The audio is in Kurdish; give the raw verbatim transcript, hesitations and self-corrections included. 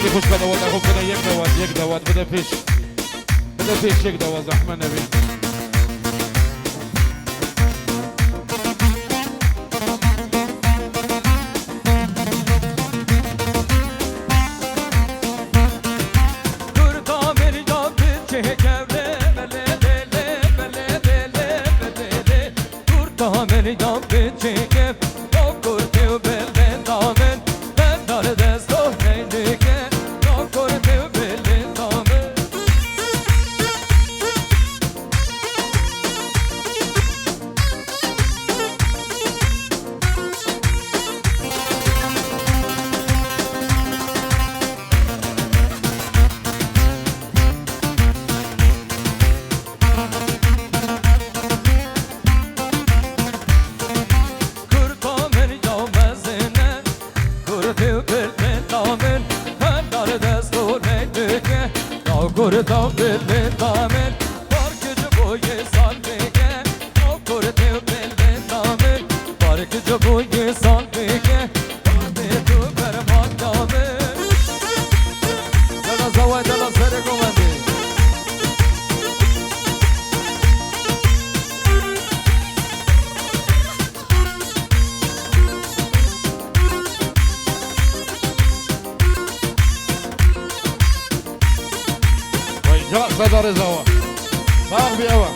Xweş be daweta xwe bide yek dawet, yek dawet bide pêş. Bide pêş yek dawet zehmet nebî. Kurda min ya biçe kevle, bele, bele, bele, bele, bele, bele. Kurda min ya biçe kev, ya kurtê û belê da min, bendar desto neynike, ya kurtê û belê da min. Kurda min ya mezine, kurdê û bilbila min, bendar desto neynike, ya kurda bilbila min, barkê ji bo yê sal bike, ya kurdê û bilbila min, barkê ji bo yê sal bike. Dela zawa, dela serê govendê. Vay, ca sedarê zawa. Sax bi ewa.